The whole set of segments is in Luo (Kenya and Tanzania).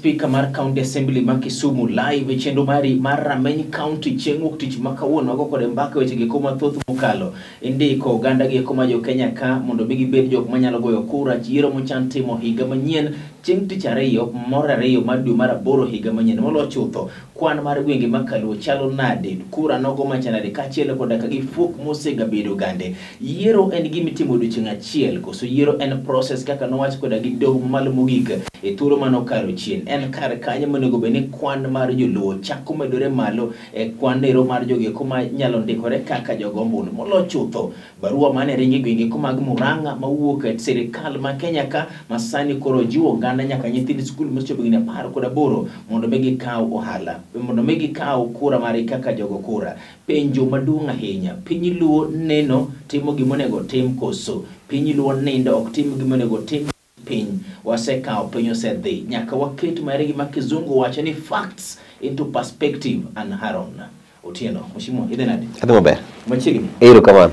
Speaker mar County Assembly ma Kisumu live e chenro mari mar Rameny County chieng' wuok tich ma kawuono wago kode mbaka weche geko mathoth mokalo. Indiko oganda gi eko ma jo Kenya ka mondo mi gibed jok manyalo goyo kura yiero mochan timo higa manyien chieng' tich ariyo mor ariyo mar dwe mar aboro higa manyien. Moloyo chutho kwan mar gwenge ma Kaluo chalo nade, kura nogo machalnade kaachiel koda ka gi fuok mosegabedo gande. Yiero en gima itimo odiochieng' achiel koso yiero en process kaka nowach koda gi doho mamalo mogik e thuolo mane okalo chien. En kar kanyo monego bed ni kwan mar joluo chako medore malo e kwan ero mar jogi eko ma nyalo ndikore kaka jogo ombulu. Moloyo chutho barua mane ringo e gwenge eko mag Murang'a mawuok e sirikal ma Kenya ka ma sani koro jiwo oganda nyaka nyithind skul mosechopo higni 18 mondo mi gikaw ohala mondo mi gikaw kura margi kaka jogo kura. Penjo maduong' ahinya, piny Luo neno timo gima onego otim koso? Piny Luo nindo ok tim gima onego otim piny wasekawo piny osedhi nyaka waket maere gima kizungu wacho ni facts into perspective and Haron Otieno Mheshimiwa idhi nade? Adhi maber. Machiegni. Erokamano.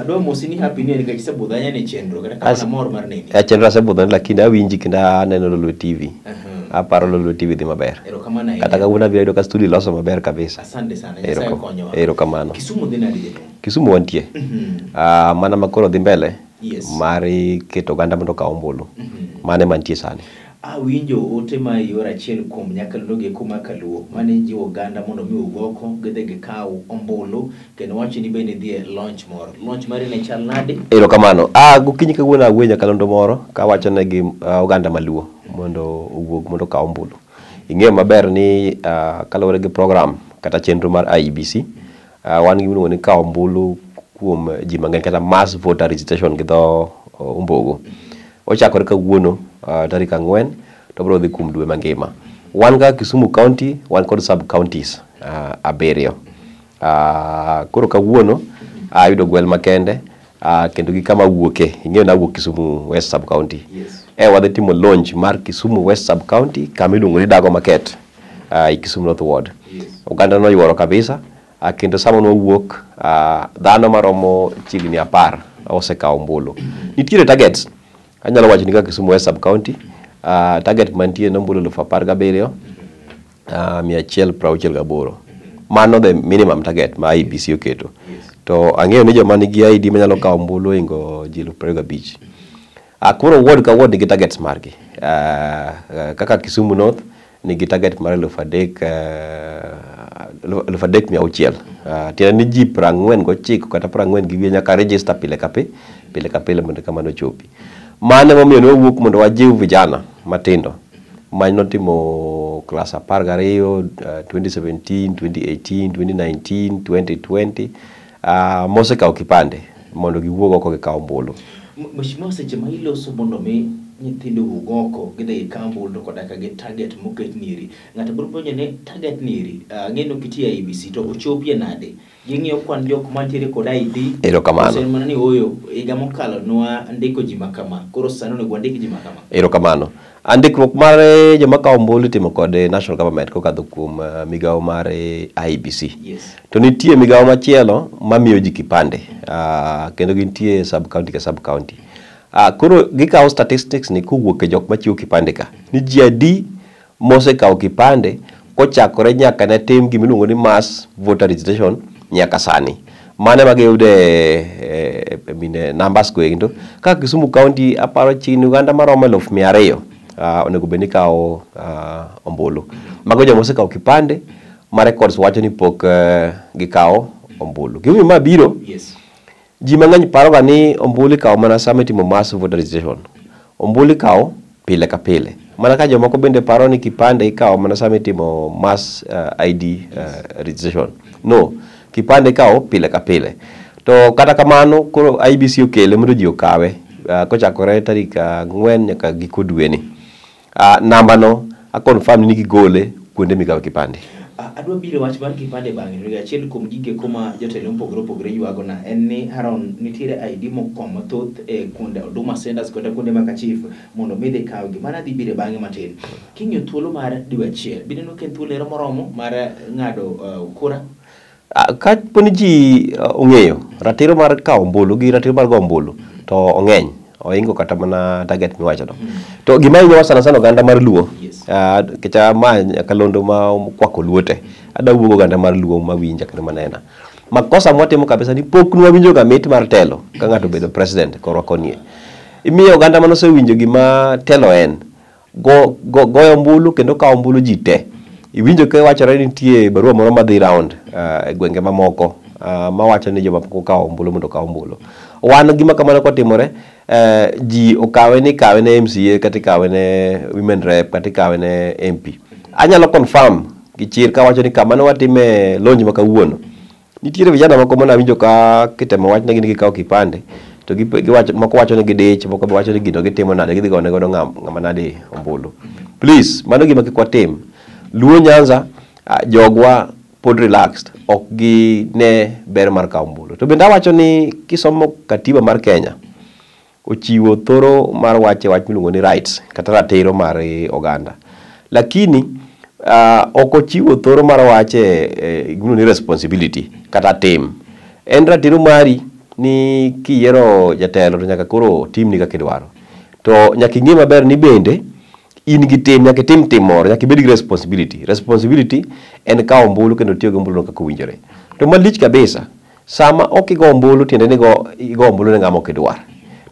Adwa mosi ni happy ni nikech isebudho ahinya ne chenro kata kamano amor mar neni. E chenro asebudho lakini awinji kendo aneno Lolwe TV. Aparo Lolwe TV dhi maber. Erokamano ahinya. Kata kawuono abiro yudo ka studio iloso maber kabisa. Asante sana. Nyasaye okonyowa. Erokamano. Kisumu dhi nade jaduong'? Kisumu wantie. Mana ma koro dhi mbele Yes. mar keto oganda mondo okaw ombulu. Mano ema nitie sani. Awinjo ote ma ioro achiel kuom nyakalondo gi eko ma Kaluo mane jiwo oganda mondo mi owuog oko gidhi gikaw ombulu kendo wacho ni bende idhi e launch moro. Launch mari ne chal nade? Erokamano. Gokinyi kawuono awuoyo nyakalondo moro kawacho ne gi oganda maluo mondo owuog mondo okaw ombulu. Ing'eyo maber ni kaluwore gi program kata chenro mar IEBC, wan gi gimiluongo ni kawo ombulu kuom ji mang'eny kata mass voter registration gi dho ombogo. Ochakore kawuono tarik 4 to biro dhi kuom dwe mangima. Wan kaka Kisumu County wan kod sub counties 7. Koro kawuono ayudo gwel makende kendo gi kama awuoke. Ing'eyo nawuok Kisumu West sub county. Yes. Wadhi timo launch mar Kisumu West sub county kama iluongo ni Dago Market e Kisumu North Ward. Yes. Oganda noyuoro kabisa kendo sama nwawuok dhano maromo chiegni 10 osekawo ombulu. Nitiere targets. Anyalo wacho ni kaka Kisumu West sub county target mantie en ombulu 17,168. Mano the minimum target ma IEBC oketo. Yes. To ang'eyo ni joma nigi ID manyalo kawo ombulu ohingo ji 25,000. Koro ward ka ward nigi targets margi. Kaka Kisumu North nigi target mar 3,600. Tiende ni ji 49 kata 40 gi wiye nyaka register pile ka pile mondo kamano ochopi. Mano emomiyo ne wawuok mondo wajiw vijana matindo manotimo class 12 2017, 2018, 2019, 2020 mosekawo kipande mondo giwuog oko gikaw ombulu. Mheshimiwa, seche ma iloso mondo mi nyithindo owuog oko gidhi gikaw ombulu to koda ka gi target moket nieri. Ng'ato biro penjo ni target nieri, ang'e ni ok itiyo e IEBC to ochopie nade? Ging'iyo kwan jok mantiere kod ID. Erokamano. Koso en mana ni ooyo, higa mokalo nwa ndiko ji makama, koro sani onego wandik ji makama. Erokamano. Ndikruok mar joma kawo ombulu itimo kod national government kokadho kuom migawo mar IEBC. Yes. To nitie migawo machielo mamiyo ji kipande kendo gintie sub county ka sub county. Koro gikawo statistics ni kowuok e jok machiwo kipande ka ni ji adi mosekawo kipande kochakore nyaka ne tim gimiluongo ni mass voter registration nyaka sani. Mano ema giyude numbers go endo. Kaka Kisumu County aparo chiegni oganda maromo 200,000 onego bed ni kawo ombulu. Mago joma osekawo kipande ma records wacho ni pok gikawo ombulu. Gimomiyo ma biro, Yes. ji mang'eny paroga ni ombulu ikawo mana sama itimo mass voter registration. Ombulu ikawo pile ka pile. Mana ka jomoko bende paro ni kipande ikawo mana sama itimo mass ID registration. No, kipande ikawo pile ka pile. To kata kamano koro IEBC okele mondo ji okawe kochakore tarik 4 nyaka giko dweni. Namba no a confirm ni gigole kuonde mikawe kipande. Adwa biro wach mar kipande bang'e. To achiel kuom gige kuma jotelo mopogore opogore ywago na en ni Haron nitiere ID mokwamo mathoth e kuonde Huduma Centers kata kuonde mag chief mondo mi dhi kawgi. Mano adhi biro bang'e matin. King'iyo thuolo mar dwe achiel, bineno ka en thuolo ero moromo mar ng'ado kura? Kapo ni ji ong'eyo ratiro mar kawo ombulu gi ratiro mar goyo ombulu to ong'eny. Oingo kata mana target miwachono. To gima hinyowa sana sana oganda mar Luo, Yes. Kecha ma nyakalondo ma okwako Luo te, adwa wuoyo oganda mar Luo mawinja kendo manena. Makosa mwatimo kabisa ni pok nwawinjo ga mit mar telo ka ng'ato obedo president korwa konie. Imiyo oganda manosewinjo gima telo en, goyo ombulu kendo kawo ombulu ji te. Iwinjo ka wachore ni nitie barua moro madhi round e gwenge mamoko mawacho ni joma pok okawo ombulu mondo okaw ombulu. Wan gima kamano kotimore, ji okawe ni ikawe ne MCA kata ikawe ne women rep kata ikawe ne MP. Anyalo confirm gi chir kawacho ni kama ne watime launch ma kawuono, nitiere vijana moko mane awinjo ka kitemo wachnegi ni gikawo kipande to giwacho, moko wacho ni gidich, moko be wacho ni gino gitimo nade, gidhi gone godo ng'ama nade ombulu. Please, mano gima kik watim. Luo Nyanza, jogwa pod relaxed, ok gi ne ber mar kawo ombulu. To bende awacho ni kisomo katiba mar Kenya, ochiwo thoro mar wach e wach miluongo ni rights kata ratiro mar oganda. Lakini ok ochiwo thoro mar wach e gimiluongo ni responsibility kata tim. En ratiro mari ni kiyiero jatelo to nyaka koro timni kaka idwaro. To nyaka ing'e maber ni bende in gi tim, nyaka itim tim moro, nyaka ibed gi responsibility. Responsibility en kawo ombulu kendo tiyo gi ombulu kaka owinjore. To malich kabisa, sama ok igo ombulu tiende ni igo ombulu ne ng'ama ok idwar.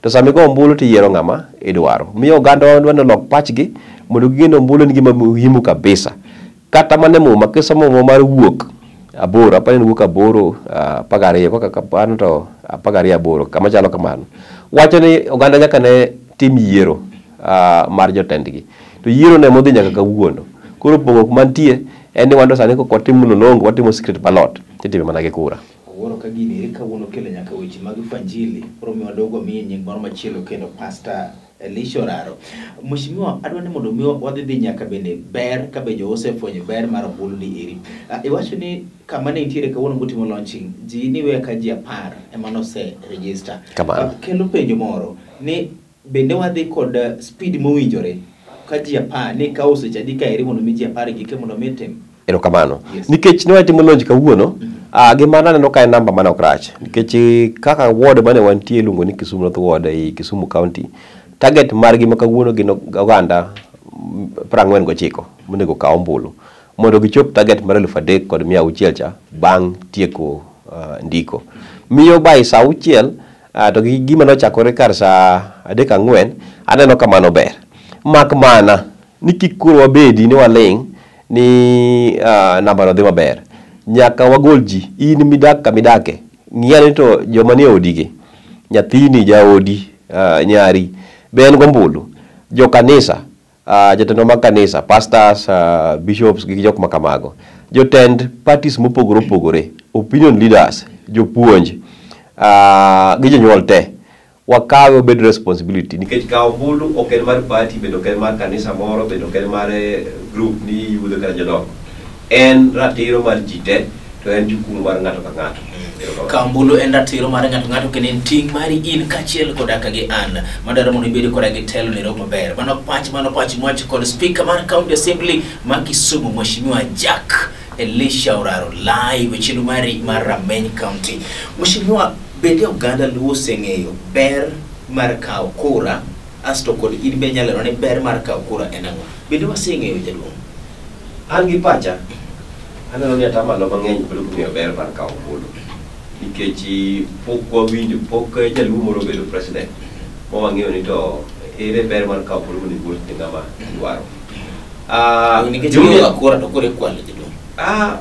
To sama igo ombulu to iyiero ng'ama idwaro. Miyo oganda dwa ni olok pachgi mondo ging'e ni ombulu en gima muhimu kabisa. Kata mana e muma, kisomo muma mar wuok aboro, apani en wuok aboro, 12, kaka kamano to 12 aboro, kama chalo kamano. Wacho ni oganda nyaka ne tim yiero mar jotendgi. To yiero ne modhi nyaka kawuono. Koro pogruok mantie en ni wan to sani kok watimo lolongo, watimo secret ballot, titime mana gi kura. Awuoro ka gini eri kawuono kelo nyaka weche mag Fanjili, koro miyo wadogo miye nying moro machielo kendo Pastor Elisha Oraro. Mheshimiwa, adwa ni mondo mi wadhi dhi nyaka bende ber ka be jo osefwenyo ber mar ombulu ni eri. Iwacho ni kama ne nitiere kawuono mutimo launching, ji niwe ka ji 10 ema nose register. Kamano. Kelo penjo moro ni bende wadhi kod speed mowinjore ka ji 10 ni kawo seche adi ka eri mondo mi ji 10 gike mondo mi tim. Erokamano. Yes. Nikech ne watimo launch kawuono, gima naneno ka en namba mane ok rach. Nikech kaka ward mane wantie iluongo ni Kisumu North Ward ei Kisumu County, target margi ma kawuono gin oganda 49 monego okaw ombulu mondo gichop target mar 3600 cha bang' tieko ndiko. Miyo by saa 6 to gi gima nochakore kar saa 3-4 aneno ka mano ber. Mak mana ni kik koro wabedi ni waling' ni namba no dhi maber. Nyaka wagol ji, in midak kamidake, ng'i ane to joma nie odigi, nyathini, jaodi, nyari, be en gombulu. Jo kanisa, jotelo mag kanisa, pastors, bishops gi jok makamago. Jotend parties mopogore opogore, opinion leaders, jopuonj, gi jonyuol te. Wakawe obed responsibility nikech kawo ombulu ok en mar party, bende ok en mar kanisa moro, bende ok en mar group ni yudho kata jodongo. En ratiro mar ji te, to en jukumu mar ng'ato ka ng'ato. Kawo ombulu en ratiro mar ng'ato ng'ato kendo en ting' mari in kaachiel koda ka gi an madwaro mondo ibed koda gi telo ne romo maber. Mano pach mwacho kod speaker mar County Assembly ma Kisumu Mheshimiwa Jack Elisha Oraro live e chenro mari mar Rameny County. Mheshimiwa, bende oganda Luo oseng'eyo ber mar kawo kura asto kod in be inyalo lero ni ber mar kawo kura en ang'o? Bende waseng'eyo jaduong'? An gi pacha, aneno ni atamalo mang'eny pod ok ong'eyo ber mar kawo ombulu. Nikech pok wawinjo, pok jaluo moro obedo president ma wang'eyo ni to ere ber mar kawo ombulu mondo igol ne ng'ama idwaro. Nikech ionge kura to koro ikwalo jaduong'.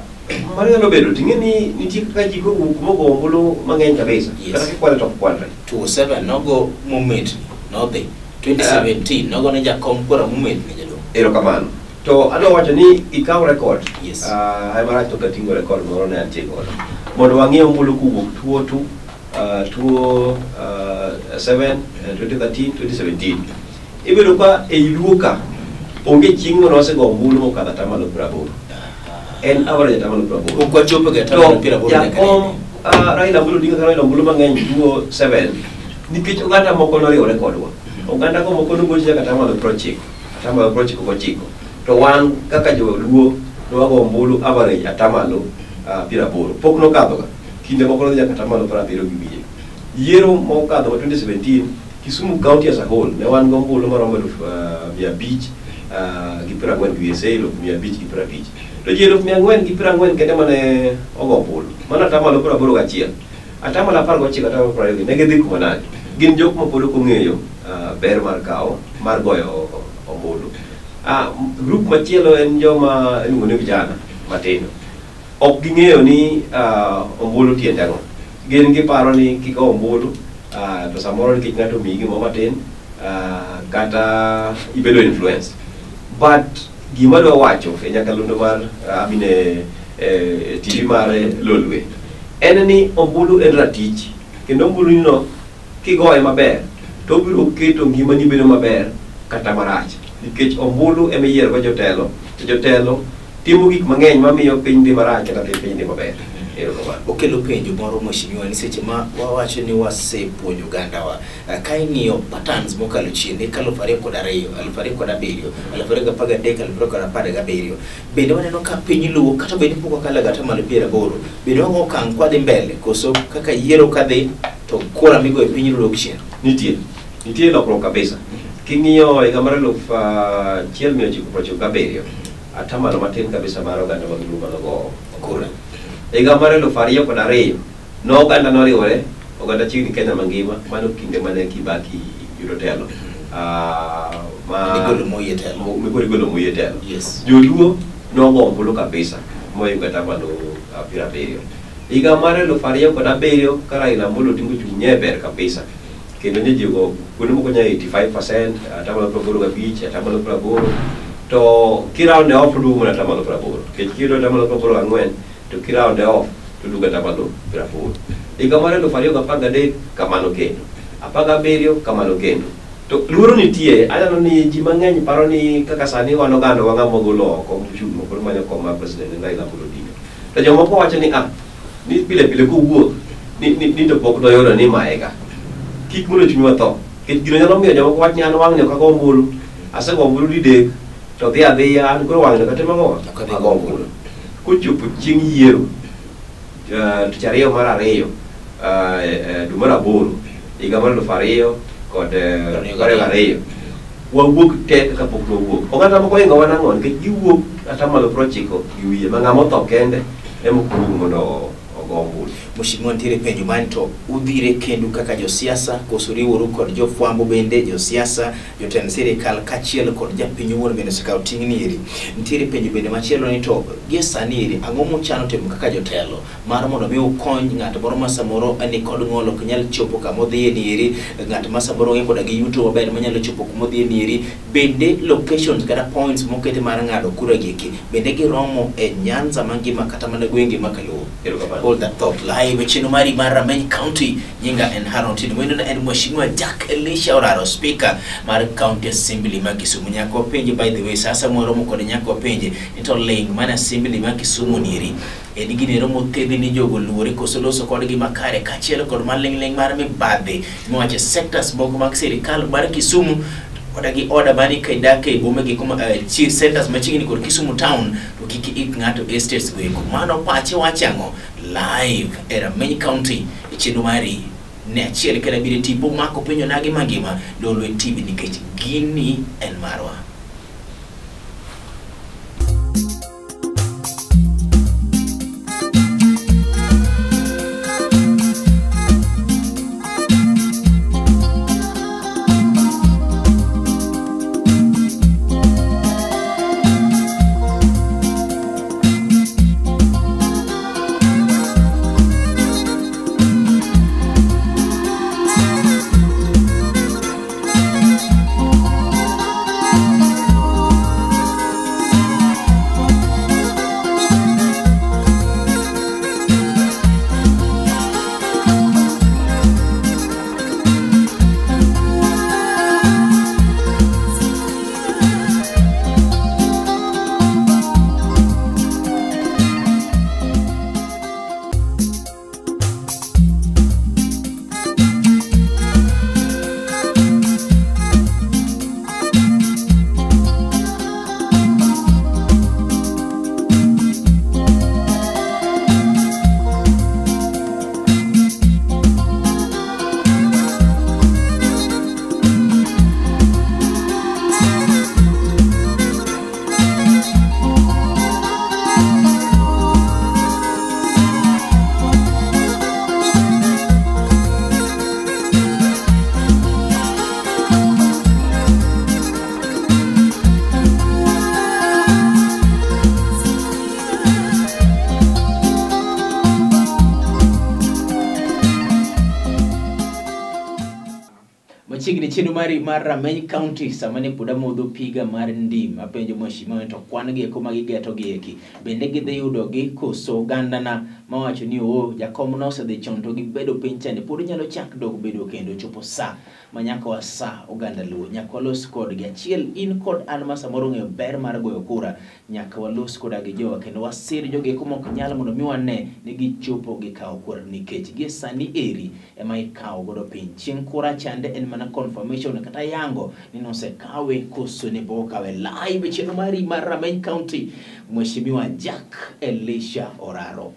Mano nyalo bedo, ting'e ni nitie kaka ji kowuok mogo ombulu mang'eny kabisa. Yes. Kata kikwale to ok kwalre. 2007 nogo momit nodhi. 2017 nogo ne jakom kura momit ni jaduong'. Erokamano. To adwa wacho ni ikaw record. Yes. Ai marach to kating'o record moro ne antie godo. Mondo wang'e ombulu kowuok 2002, 2007, 2013, 2017. Ibedo ka ei Luo ka onge chieng' mane wasego ombulu mokadho atamalo 80. En average atamalo 80. Ok wachopo ga atamalo 80 nyaka Jakom nene. Raila Amolo Odinga kata ombulu mang'eny 2007 nikech oganda moko noriwore kodwa. Oganda go moko nogocho nyaka atamalo 90, atamalo 99. To wan kaka joluo ne wago ombulu average atamalo 80. Pok nokadho ga. Kinde moko nodhi nyaka atamalo 70 gi wiye. Yiero mokadho ma 2017 Kisumu County as a whole ne wan gombulu maromo 540,000 gi wiye, 550,000. To ji 450,000 kende mane ogo ombulu. Mano 81%. 19, 20 ne gidhi kuma nade? Gin jok ma pod ok ong'eyo ber mar kawo mar goyo ombulu. Group machielo en joma iluongo ni vijana matindo. Ok ging'eyo ni ombulu tiende ang'o. Gin giparo ni kigo ombulu to samoro nikech ng'ato omiyi gimoro matin kata ibedo influence. But gima adwa wacho e nyakalondo mar I mean, e TV mar Lolwe en ni ombulu en ratich kendo ombulu no kigoye maber to obiro keto ngimani bedo maber kata marach nikech ombulu ema iyiero go jotelo to jotelo timo gik mang'eny mamiyo piny dhi marach kata piny dhi maber. Erokamano. Okelo penjo moro mheshimiwa ni seche ma wawacho ni wasepuonjo ogandawa ka ing'iyo patterns mokalo chien e 2002, 2007, 2013, 2017 bende waneno ka piny luo kata bed ni pok wakalo ga 80% bende wago okang' kwadhi mbele koso kaka yiero kadhi to kura migo e piny luo dok chien. Nitie lokruok kabisa. King'iyo higa mar 1997, atamalo matin kabisa mar oganda mag Luo manogo kura. Higa mar 2002, no oganda noriwore, oganda chiegni Kenya mangima, mano kinde mane Kibaki yudo telo. Ma Igolo Moi e telo. Migolo Moi e telo. Yes. Joluo nogo ombulu kabisa mohingo atamalo 70. Higa mar 2007 ka Raila Amolo Odinga ochung' nye ber kabisa. Kendo nye ji ogo kuonde moko nya 85%, 85%, 80%. To kiround off to duogo mana 80%. Nikech kiyudo 84% to kiround off to duogo 80%. Higa mar 2013 kamano kendo. 17 kamano kendo. To luoro nitie, aneno ni ji mang'eny paro ni kaka sani wan oganda wa ng'ama golo oko mochung' mokoro manyo kom mar president en Raila Amolo Odinga. To jomoko wacho ni ni pile pile kowuok ni to pok noyudo ni imaye ga. Kik mondo chunywa tho. Nikech gino nyalo miyo jomoko wach ni an wang'ni ok ago ombulu. Asego ombulu didek to dhi adhiya an koro wang'ni ok atim ang'o? Ok adhi Ago ombulu. Kochopo chieng' yiero tich ariyo mar ariyo dwe mar aboro higa mar 2022 wawuok te kaka pok nwawuok. Oganda moko ohingo wa nang'o? Nikech giwuok 90% gi wiye ma ng'ama otho kende ema ok wuog mondo ogo ombulu. Mheshimiwa, nitiere penjo mani to udhire kendu kaka josiasa koso riworu kod jofwambo bende josiasa, jotend sirikal kaachiel kod japiny owuon bende osekawo ting' ni eri. Nitiere penjo bende machielo ni to gie sani eri ang'o muchano timo kaka jotelo mar mondo mi ukony ng'at moro ma samoro ni kod ng'ol ok nyal chopo kama odhiye ni eri, ng'at ma samoro onge koda gi yuto maber manyalo chopo kuma odhiye ni eri, bende locations kata points moketi mar ng'ado kura gi eki bende giromo e Nyanza mangima kata mana gwenge ma kaluo. Erokamano. Hold that thought live e chenro mari mar Rameny County. Nyinga en Haron Otieno. Wendona en Mheshimiwa Jack Elisha Oraro, Speaker mar County Assembly ma Kisumu. Nyaka wapenje, by the way, sasa mwaromo kode nyaka wapenje ni to ling mana Assembly ma Kisumu nieri en gino mothedhi ni jogo luore koso loso kodgi makare kaachiel kod maling'ling' mar mibadhi miwacho sectors moko mag sirikal mar Kisumu koda gi order mani ka idak e boma gi kuma centers machiegni kod Kisumu town to kik ik ng'ato estates go eko. Mano pache wacho ang'o live e Rameny County e chenro mari ne achiel kata abiriyo tipo mako penjo nagi mangima Lolwe TV nikech gini en marwa. Machiegni chenro mari mar Rameny County sama ne pod amodho piga mar ndim apenjo mheshimiwa ni to kwan gi eko ma gigeto gi eki bende gidhi yudogi koso ogandana mawacho ni oo jakom nosedhi chon to gibedo piny chande pod nyalo chak dok bedo kendo chopo sa ma nyaka wasa oganda Luo nyaka walos kodgi achiel in kod an ma samoro ong'eyo ber mar goyo kura nyaka walos koda gi jowa kendo wasir jogi eko mok nyal mondo mi wane ni gichopo gikawo kura nikech gie sani eri ema ikawo godo piny chieng' kura chande en mana confirmation kata yango ni nosekawe koso ne pok okawe. Live e chenro mari mar Rameny County, Mheshimiwa Jack Elisha Oraro.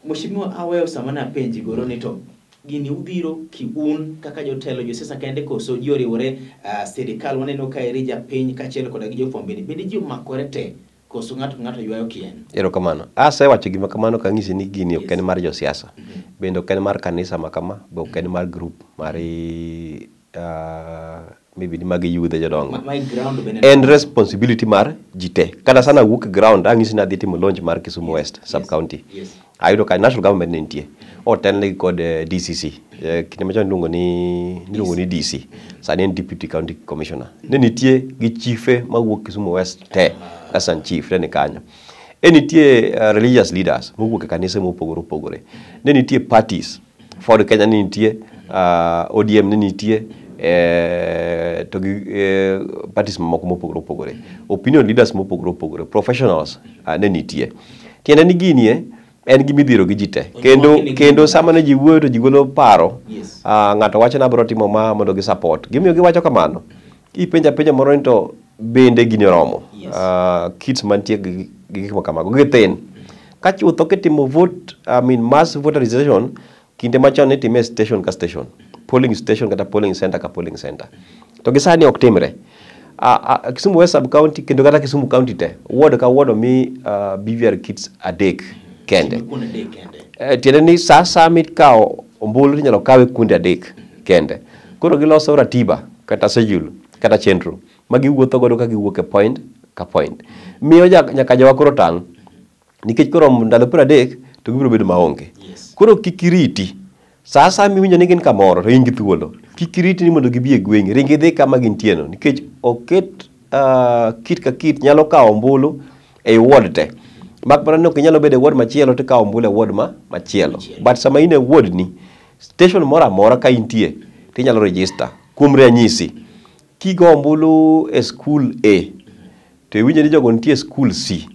Mheshimiwa, aweyo sama napenji goro ni to gini udhiro kiun kaka jotelo josiasa kende koso ji oriwore sirikal waneno ka eri japiny kaachiel koda gi jofwamb bende bende ji omakore te koso ng'ato ka ng'ato ywayo kien. Erokamano. Asewacho gima kamano kang'isi ni gini ok en mar josiasa. Bende ok en mar kanisa ma kama, be ok en mar group mar maybe ni mag yudhe jodongo. Ma ground bende En responsibility mar ji te. Kata sana awuok e ground ang'isi ni adhi timo launch mar Kisumu West sub county. Ayudo ka national government ne nitie. Otelnegi kod DCC. Kinde machon niluongo ni DC. Sani en Deputy County Commissioner. Ne nitie gi chife mawuok Kisumu West te, assistant chief ne ni kanyo. E nitie religious leaders mowuok e kanise mopogore opogore. Ne nitie parties. Ford Kenya ne nitie, ODM ne nitie, to gi parties mamoko mopogore opogore. Opinion leaders mopogore opogore, professionals ne nitie. Tiende ni gini en gimidhiro gi ji te. Kendo Onywaki ni kendo gini. Sama ne ji wuoyo to ji golo paro. Ng'ato wacho ni abiro timo ma mondo gi support. Gimiyo giwacho kamano. Ipenjo apenja moro ni to bende gini oromo. Kits mantie gi gik ma kamago githin. Ka chutho kitimo vote, I mean mass voterization, kinde machon nitime e station ka station, polling station kata polling center ka polling center. To gi sani ok timre. Kisumu West sub county kendo kata Kisumu county te, ward ka ward omi BVR kits adek kende. Kuonde adek kende. Tiende ni sa asaya mikawo ombulu tinyalo kawe kuonde adek kende. Koro giloso ratiba kata schedule kata chenro ma giwuotho godo ka giwuok e point ka point. Miyo nyaka jowa koro tang' nikech koromo ndalo 30 to gibiro bedo maonge. Koro kik iriti. Sa asaya miwinjo ni gin kamoro to in gi thuolo. Kik iriti ni mondo gibi e gweng'i. Ring idhi kama gintie no nikech oket kit ka kit nyalo kawo ombulu ei ward te. Mak mana ni ok inyalo bedo e ward machielo tikawo ombulu e ward ma machielo. But sama in e ward ni, station moro amora ka intie tinyalo register. Kuom ranyisi, kigo ombulu e school A, to iwinjo ni jogo nitie e school C.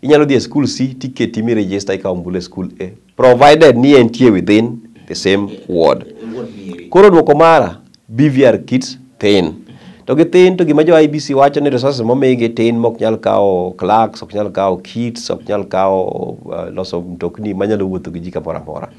Inyalo dhi e school C tiketi mi register ikawo ombulu e school A, provided ni entie within the same ward. Ward mieri. Koro duoko mara, BVR kits thin. To githin to gima jo IEBC wacho ni resources momigi tin mok nyal kawo clerks, ok nyal kawo kits, ok nyal kawo loso mtokni manyalo wuotho gi ji kamoro amora.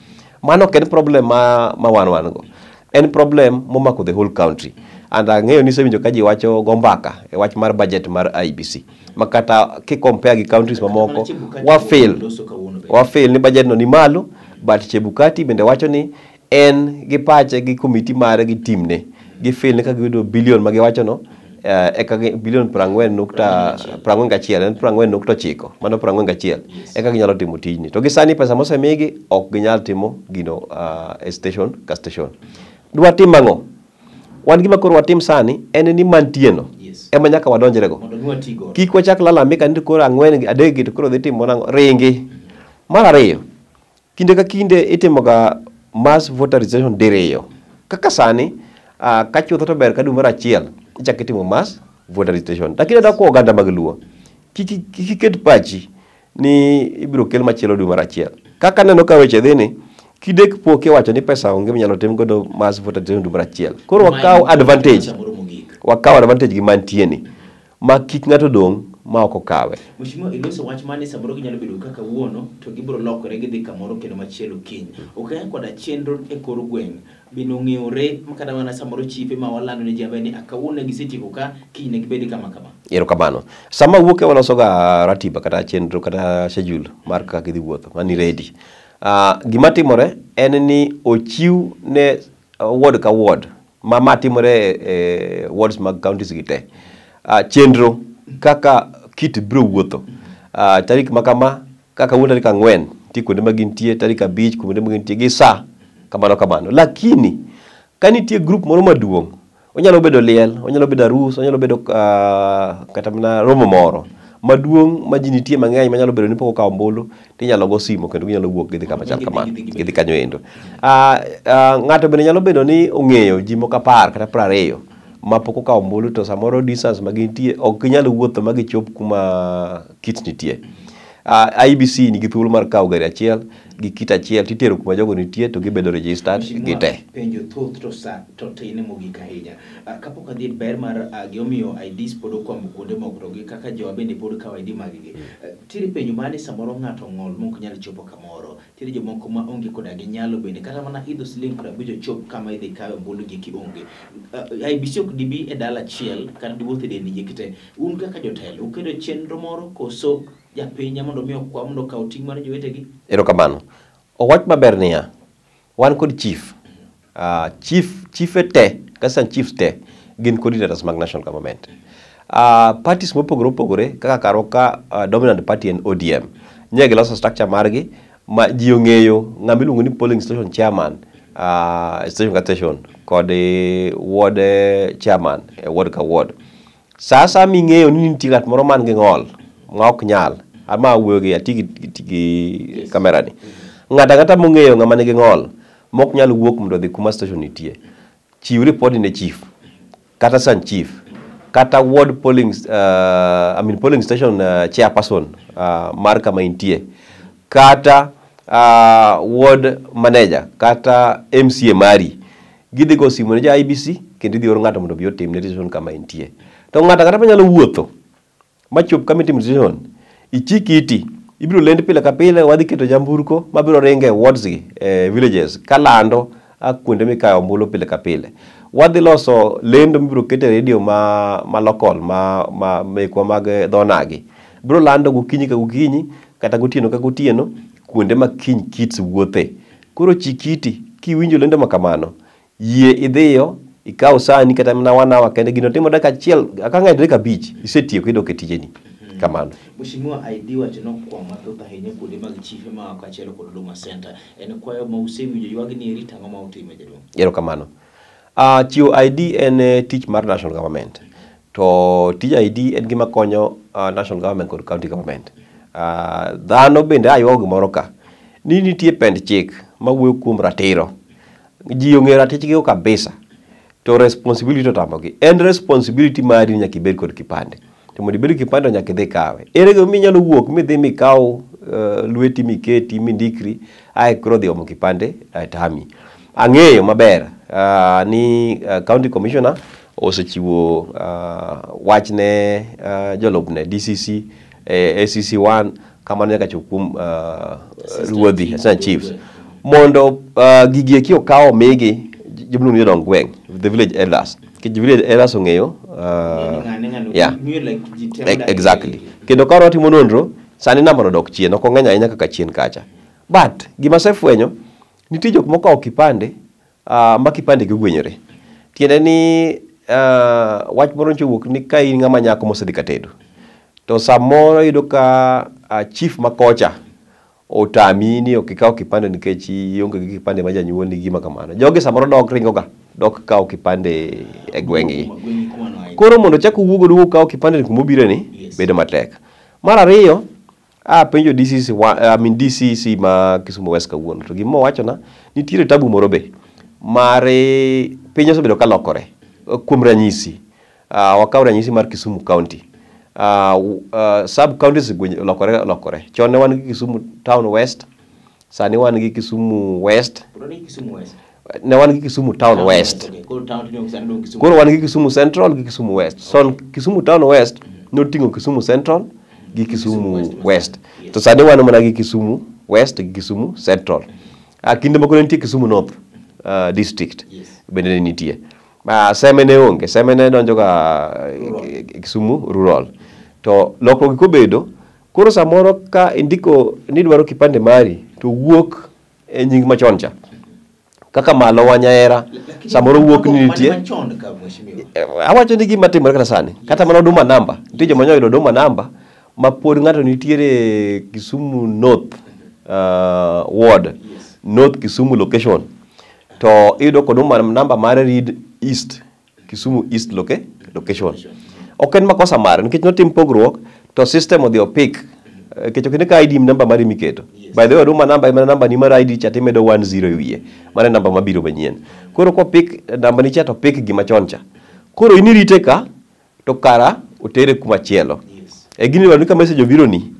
Mano ok en problem ma wan go. En problem momako the whole country. And ang'eyo ni isewinjo ka ji wacho go mbaka e wach mar budget mar IEBC. Ma kata ki compare gi countries mamoko, Chebukati wa fail. Loso kawuono bende. Wa fail ni budget no ni malo, but Chebukati bende wacho ni en gi pache gi komiti mare gi team ne. Gi fail ni ka giyudo billion ma giwacho no, eka billion 41, en 40.9, mano 41, eka ginyalo timo tijni. To gi sani pesa mosemigi ok ginyal timo gino e station ka station. Dwatim ang'o? Wan gima koro watim sani en ni mantie no ema nyaka wadonjre go. Mondo mi wati godo. Kik wachak lalamika ni koro ang'wen gi adek gi to koro dhi timo nang'o ringi. Mar ariyo, kinde ka kinde itimoga mass voter registration diriyo. Kaka sani, ka chutho to ber ka dwe mar achiel ichako itimo mass voter registration. Lakini adwa kwayo oganda mag Luo, kik iket pachi ni ibiro kel machielo dwe mar achiel. Kaka aneno ka weche dhi ni, kidek po kiwacho ni pesa onge minyalo tim godo mass voter registration dwe mar achiel. Koro wakaw advantage. Samoro mogik. Wakaw advantage gi mantie ni. Ma kik ng'ato dong' ma ok okawe. Mheshimiwa, iloso wach mane samoro ginyalo bedo kaka kawuono to gibiro lokore gidhi kamoro kendo machielo kiny. Ok koda chenro e kor gweng' bende ong'eyore ma kata mana samoro chife ma walando ne ji ni kawuono gisetieko ka kiny ne gibed kama kama. Erokamano. Sama wuok e waloso ga ratiba kata chenro kata schedule mar kaka gidhi wuotho mani ready. Gima timore en ni ochiw ne ward ka ward ma timore e wards mag counties gi te. Chenro kaka kit biro wuotho. Tarik ma kama kaka wuon tarik 4 nitie kuonde ma gintie, tarik 5 kuonde ma gintie gi sa kamano kamano. Lakini ka nitie group moro maduong' Onyalo bedo liel, onyalo bedo arus, onyalo bedo kata mana romo moro maduong' ma ji nitie mang'eny manyalo bedo ni pok okawo ombulu, tinyalo go simo kendo ginyalo wuok gidhi kama chal kamano, gidhi kanyo endo. Ng'ato bende nyalo bedo ni ong'eyo ji moko 10 kata 20 ma pok okawo ombulu, to samoro distance ma gintie ok ginyal wuotho ma gichop kuma kit nitie. IEBC nigi thuolo mar kawo gari achiel gi kit achiel titero kuma jogo nitie to gibedo registered Mheshimiwa, gite. Penjo thoth to sa to tin mogik ahinya. Kapok adhi ber mar gimomiyo IDs pod okwamo kuonde moko to gi kaka jowa bende pod kawo ID mag gi. Nitiere penjo mane samoro ng'ato ong'ol mok nyal chopo kamoro. Nitiere jomoko ma onge koda gi nyalo bende kata mana idho siling 50 chop kama idhi kawe ombulu gi kionge. IEBC ok dibi e dala achiel kata diwuoth e delni ji te. Un kaka jotelo uketo chenro moro koso japiny mondo mi okwa mondo okaw ting' mar jowetegi? Erokamano. Owach maber niya, wan kod chief. Chief te, assistant chiefs te gin coordinators mag national government. Parties mopogore opogore kaka karwa ka dominant party en ODM. Nye giloso structure margi ma ji ong'eyo ng'ama iluongo ni polling station chairman, station ka station kod ward chairman e ward ka ward. Sa asaya ming'eyo ni nitie ng'at moro man gi ng'ol ma ok nyal, ama awuoyo gi ati gi kamera ni. Ng'ato ang'ata mong'eyo ng'ama nigi ng'ol mok nyal wuok mondo odhi kuma station nitie, chiw report ne chief kata san chief kata ward polling, I mean polling station chairperson mar kama intie, kata ward manager kata MCA mari. Gidhi go simu ne jo IEBC kendo idhi or ng'ato mondo obi otim ne registration kama entie. To ng'ato ang'ata manyalo wuotho machop kama itimo registration, ichik iti, ibiro lend pile ka pile, wadhi keto nyamburko mabiro ringo e wards gi, e villages kalando kuonde mikayo ombulu pile ka pile. Wadhi loso lendo mibiro ket e radio ma local ma mekwa mag dho nagi. Biro lando gokinyi ka gokinyi kata gotieno ka gotieno kuonde ma kiny kits wuothe. Koro chik iti kiwinjo lendo ma kamano, yie idhiyo ikaw sani kata mana 1 hour kende, gino timo dakika achiel ka ng'eny dakika 5 isetieko idok e tijeni. Kamano. Mheshimiwa, ID wacho nokwamo mathoth ahinya kuonde mag chife ma kaachiel kod Huduma Center. En kwayo ma usewinjo ywagni eri to ang'o ma utimo jaduong'? Erokamano. Chiwo ID en tich mar national government. To tij ID en gima konyo national government kod county government. Dhano bende aywago gimoro ka, ni nitie pend chik mawuoyo kuom ratiro. Ji ong'eyo ratichgi kabisa, to responsibility otamogi. En responsibility mari ni nyaka ibed kod kipande. To mondo ibed gi kipande nyaka idhi kawe. Ere gima inyalo wuok midhi mikaw lweti miketi mindikri ae koro dhi omo kipande tami. Ang'eyo maber ni county commissioner osechiwo wach ne jolupne DCC, ACC1 kamano nyaka chop kuom ruodhi, assistant chiefs, mondo gigi eki okaw omigi joma iluongo ni jodong gweng', the village elders. Nikech village elders ong'eyo yeah. Exactly. Kendo ka watimo nonro, sani namba no dok chien, ok ong'eny ahinya kaka chien kacha. But gima asefwenyo, nitie jok mokawo kipande ma kipande gi ogwenyore. Tiende ni wach moro nyocha owuok ni ka in ng'ama nyako mosedhi ka tedo, to samoro iyudo ka chief ma kocha otami ni ok ikaw kipande nikech ionge gi kipande ma janyuolni gima kamano. Jogi samoro dok ringo ga, dok kawo kipande e gweng'gi. Koro mondo chak owuog oduog okaw kipande ni kumobire ni, bedo matek. Mar ariyo, apenjo DCC, I mean DCC ma Kisumu West kawuono, to gima owachona, nitiere tabu moro be mar piny osebedo ka lokore. Kuom ranyisi, wakaw ranyisi mar Kisumu County. Sub counties lokore lokore. Chon ne wan gi Kisumu Town West, sani wan gi Kisumu West. Ne wan gi Kisumu Town West. Koro wan gi Kisumu Central gi Kisumu West. So Kisumu Town West noting'o Kisumu Central gi Kisumu West. To sani wan mana gi Kisumu West gi Kisumu Central. Kinde moko ne nitie Kisumu North District bende ne nitie. Seme ne onge, Seme ne donjo ga Kisumu Rural. To lokruok kobedo, koro samoro ka indiko ni idwaro kipande mari to wuok e nying machon cha. Kaka malo Wanyaera, samoro wuok ni nitie. Awacho ni gima timore kata sani, kata mana Huduma namba, nitie joma nyoyudo Huduma namba ma pod ng'ato nitiere Kisumu North ward, North Kisumu location. To iyudo ka Huduma namba mare read East Kisumu East location. Ok en makosa mare nikech notim pogruok to system odhi opik nikech ok ne ka ID namba mari miketo. By the way, Huduma namba ema namba ni mar ID cha timedo 10 e wiye. Mano e namba mabiro manyien. Koro kopik namba ni cha to pik gima chon cha. Koro in irite ka to kara otere kuma chielo. E gini dwaro ni ka message obiro ni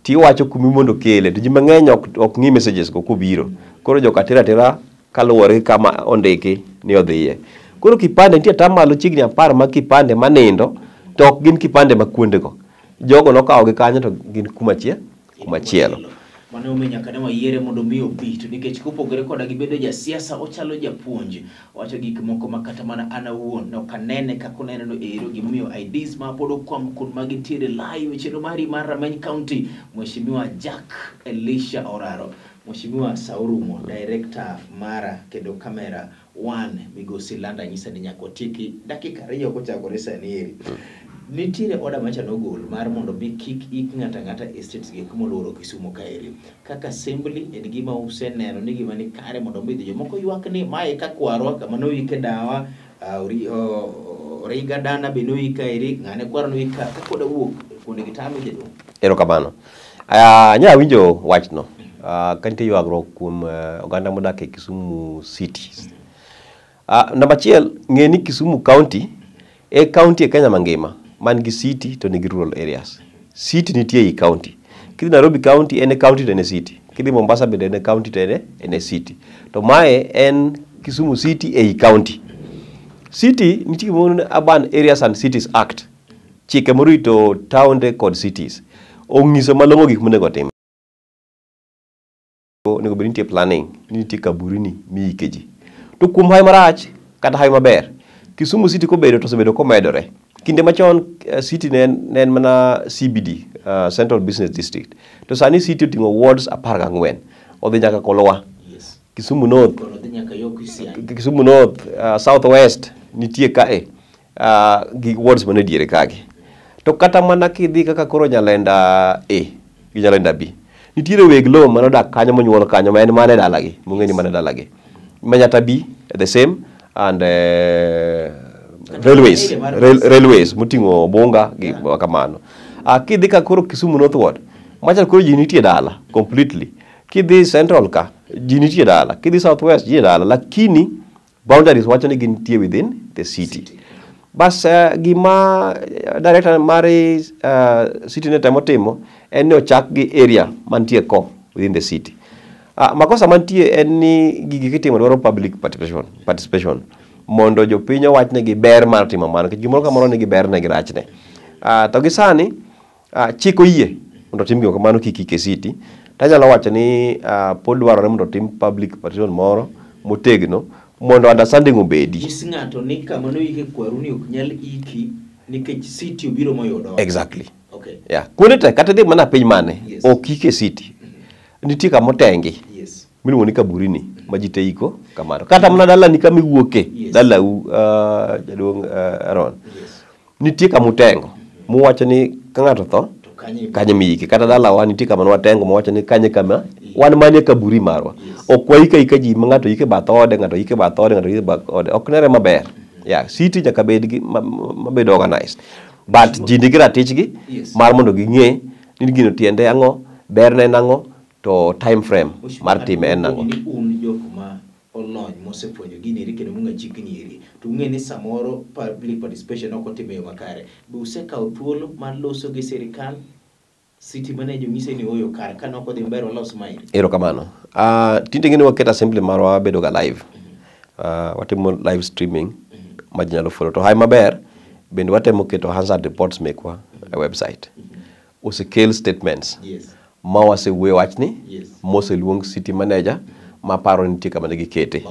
tiwacho kumi mondo kele to ji mang'eny ok ng'i messages go kobiro. Koro joka tera atera kaluwore gi kama ondiki ni odhiye. Koro kipande nitie atamalo chiegni 10 mag kipande manindo to ok gin kipande ma kuondego. Jogo nokawogi kanyo to gin kumachielo. Mano omiyo nyaka ne wayiere mondo mi obi, to nikech kopogore koda gibedo jasiasa, ochalo japuonj. Owacho gik moko ma kata mana an awuon ok anene kaka oneno no ero, gimomiyo IDs ma pod okwam kuond ma gintiere live e chenro mari mar Rameny County. Mheshimiwa Jack Elisha Oraro, Mheshimiwa Saurumo, director mara kendo camera one Migosi Landa nyisa ni nyaka watieki dakika 2 kochakore sani eri. Nitiere order macha nogol mar mondo mi kik ik ng'ato ang'ata e estates gi moluoro Kisumu kaeri. Kaka assembly en gima useneno ni gima ni kare mondo mi jomoko ywak ni mae ka kwarwa kama noike dawa, Origa dana be noik kaeri, ng'ane kwaro noik ka kakoda wuok kuonde gi tame jaduong'. Erokamano. Anya winjo wachno. Ka nitie ywagruok kuom oganda modak e Kisumu City. Namba achiel, ng'e ni Kisumu County e county e Kenya mangima man gi city to nigi rural areas. City nitie ei county. Kidhi Nairobi County en e county to en e city. Kidhi Mombasa bende en e county to en e city. To mae en Kisumu City ei county. City nitie gimoro ni Urban Areas and Cities Act. Chike morito taonde kod cities. Ong'iso malong'o gik monego otim. Onego bed ni nitie planning, ni nitie kaburini miike ji. To kuom hawi marach kata hawi maber, Kisumu City kobedo to osebedo komedore. Kinde machon city ne en mana CBD, Central Business District. To sani city oting'o wards 14. Odhi nyaka Kolwa. Kisumu North, Kisumu North, South West nitie kae. Gi wards mane diere kagi. To kata mana kidhi kaka koro Nyalenda A gi Nyalenda B. Nitiere weg lowo manodak kanyo monyuol kanyo ma en mana e dalagi, mong'e ni mana e dalagi. Manyata B the same and railways moting'o Bunga gi kamano. Kidhi ka koro Kisumu North Ward, macha koro ji nitie dala completely. Kidhi Central ka, ji nitie dala. Kidhi South West, ji dala. Lakini boundaries wacho ni gintie within the city. Bas gima director mar city ne temo timo en ni ochak gi area mantie ko within the city. Makosa mantie en ni gigi kitimo dwaro public participation mondo jopiny owachnegi ber mar timo mano nikech gimoro kamoro nigi berne gi rachne. To gi sani chik oyie mondo otim gima kamano kik ike city. Tanyalo wacho ni pod dwarore mondo otim public participation moro motegno mondo understanding obedi. Nyis ng'ato ni kama noike kwaru ni ok nyal iki nikech city obiro moyudo. Exactly. Okay. Yeah. Kuonde te kata idhi mana piny mane ok ike city. Nitie kama otengi. Miluongo ni kaburini ma ji te iko kamano. Kata mana dalani kama iwuoke, dalau jaduong' Aaron. Nitie kama utengo muwacho ni ka ng'ato tho kanye miike. Kata dalawa nitie kama nwatengo mawacho ni kanye kama wan manie kaburi marwa. Ok waika ika ji ma ng'ato ike bath ode, ng'ato ike bath ode, ng'ato ike bath ode. Ok nere maber. Yeah, city nyaka bed gi mabed organized. But ji nigi ratichgi mar mondo ging'e ni gino tiende ang'o, berne en ang'o, to time frame mar time en ang'o. Ni un jok ma olony mosepuonjo gini eri kendo mong'e chikni eri, to ung'e ni samoro public participation ok otim e yo makare. Be usekawo thuolo mar loso gi sirikal? City manager onyise ni oyo kar ka nok odhi maber walos maeri. Erokamano. Tinde ng'eni waketo assembly marwa bedo ga live. Watimo live streaming ma ji nyalo follow. To hayi maber bende watemo keto Hansard reports mekwa e website. Osekel statements. Ma wasewuoyo wachni, moseluong city manager, ma paro ni nitie kama ne gikete.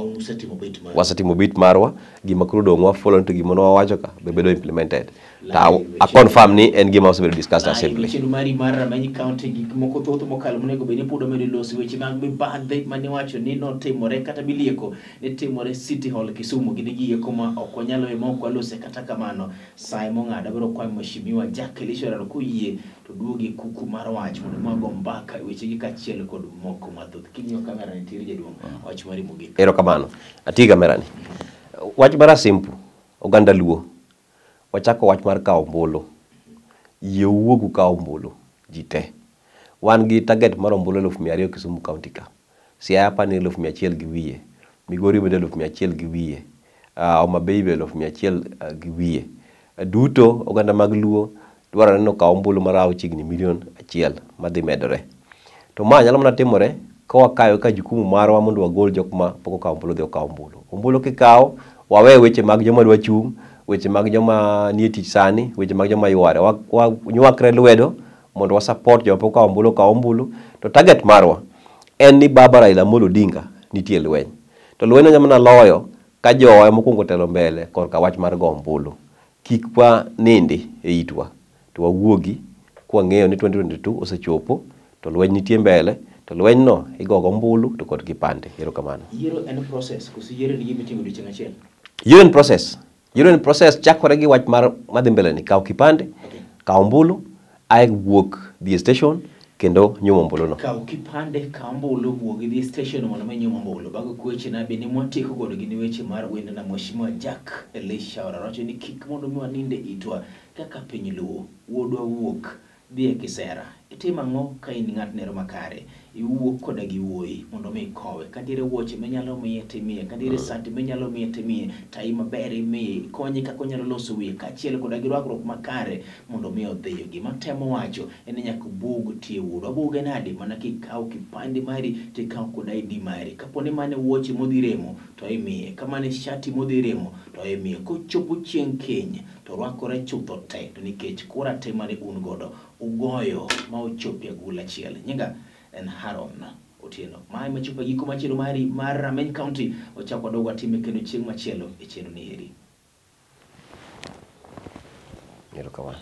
Wasetimo bit marwa, gima koro dong' wa follow to gima wawacho ka be bedo implemented. To a confirm ni en gima osebedo discussed assembly. Chenro mari mar Rameny County gik moko thoth mokalo monego bed ni pod omedo loso weche mag mibadhi mane iwacho ni notimore kata milieko ne timore City Hall Kisumu gin gieko ma ok wanyal weyo ma ok walose kata kamano. Sae mong'ado abiro kwayo Mheshimiwa Jack Elisha Oraro koyie to duogi kuku mar wach mondo mwago mbaka e wechegi kaachiel kod moko mathoth. King'iyo kamera ni tir jaduong', wach mari mogik. Erokamano. Ati kamera ni. Wach mara simple. Oganda Luo, wachako wach mar kawo ombulu. Yie uwuog ukaw ombulu ji te. Wan gi target mar ombulu 200,000 Kisumu County ka. Siaya apani 100,000 gi wiye. Migori bende 100,000 gi wiye. Homa Bay be 100,000 gi wiye. Duto oganda mag Luo dwarore ni okaw ombulu marawo chiegni 1 million madhi medore. To ma nyalo mana timore ka wakawe ka jukumu marwa mondo wagol jok ma pok okawo ombulu odhi okaw ombulu. Ombulu kikawo, wawe weche mag joma dwa chung', weche mag joma nie tich sani, weche mag joma yware. Wanywakre lwedo mondo wa support joma pok okawo ombulu okaw ombulu. To target marwa en ni baba Raila Amolo Odinga nitie e lweny. To lweny onyalo mana loyo ka jowa ema okwongo telo mbele korka wach mar go ombulu. Kik wanindi e itwa, to wawuogi kwang'eyo ni 2022 osechopo to lweny nitie mbele to lweny no igo gombulu to kod kipande. Erokamano. Yiero en process koso yiero en gima itimo odiochieng' achiel? Yiero en process. Yiero en process chakore gi wach mar madhi mbele ni kaw kipande, kaw ombulu, ae wuok dhi e station kendo nyumo ombulu no. Kaw kipande, kaw ombulu, wuog idhi e station mondo mi inyum ombulu. Bago kweche na bende mwatieko godo gin weche mar wendna Mheshimiwa Jack Elisha Orarocho ni kik mondo mi waninde itwa kaka piny Luo. Wuodwa wuok dhi e kisera. Itimo ang'o ka in ng'at nero makare? Iwuok koda gi wuoyi mondo mi ikowe. Ka nitiere wuoche minyalo miye timiye, ka nitiere sati minyalo miye timiye, tai maber imiye, ikonye kaka onyalo loso wiye kaachiel koda gi rwakruok makare mondo mi odhiyo. Gima temo wacho en ni nyaka ubug tie wuodu. Abuge nade? Mana kikawo kipande mari tikawo kod ID mari. Kapo ni mane wuoche modhi remo to imiye, ka mane shati modhi remo to imiye. Kochopo chieng' keny to rwakore chutho te to nikech kura te mane un godo ugoyo ma ochopo e agulu achiel. Nyinga en Haron Otieno. Mae machopo e giko machielo mari mar Rameny County. Ochak wadog watime kendo chieng' machielo e chenro ni eri. Erokamano.